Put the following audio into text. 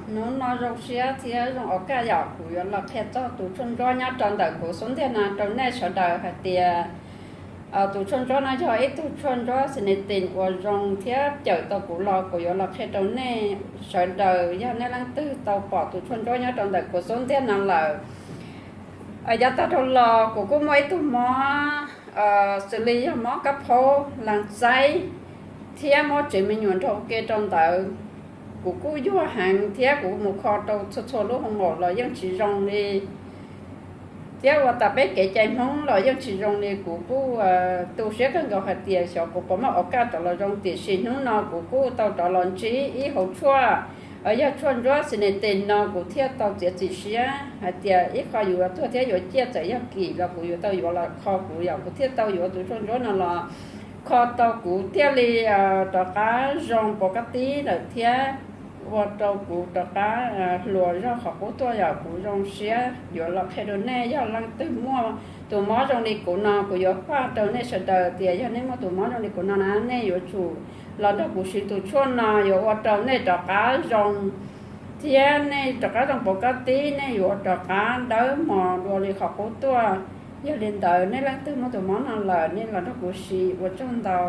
Hnub no zoo siab thiab zoo ua kaj yom, kuv yuav los qhia txog tus tshuaj ntsuab nyob rau ntawm kuv xub ntiag no rau nej sawv daws hais tias tus tshuaj ntsuab no yog ib tug tshuaj ntsuab xinitin uas zoo thiab cawm tau kuv los kuv yuav los qhia rau nej sawv daws yog nej leej twg tau pom tus tshuaj ntsuab nyob rau ntawm kuv xub ntiag no lawm. Yav tag dhau los kuv kuj muaj ib tug mob xws li yog mob kab phaub, las txaib thiab mob tsev me nyuam nrog ke rau ntawd. Kuv kuj yuag heev thiab kuv mus kho rau txhua txhua lub hoo maum los yeej tsis zoo li, thiab ua tas peb kev cai Hmoob los yeej tsis zoo li. Kuv kuj tu siab kawg nkaus hais tias xyov kuv puas muaj ua kaj rov los zoo, tiam sis hnub no kuv kuj tau rov los ntsib ib hauv tshuaj, yog tshuaj ntsuab xinitin no kuv thiaj tau txiav txim siab hais tias ib qho yuav tuag thiab yuav ciaj txawm yog kim los kuv yuav tau yuav los kho kuv yom, kuv thiaj tau yuav tus tshuaj ntsuab no los kho tau kuv thiaj li rov qab zoo pov kab tib lawm thiab ua rau kuv rov qab hluas zog qhov qub tuaj yom. Kuv zoo siab yuav los qhia rau nej, yog leej twg muaj tus mob zoo li kuv no kuv yuav faj rau nej sawv daws tias yog nej muaj tus mob zoo li kuv no na, nej yuav tsum los nrog kuv siv tus tshuaj no, yuav ua rau nej rov qab zoo thiab nej rov qab zoo pov kab tib, nej yuav rov qab dawb mos dua li qhov qub tuaj. Yog li ntawd nej leej twg muaj tus mob no lawm nej los nrog kuv siv, ua tsaug ntau.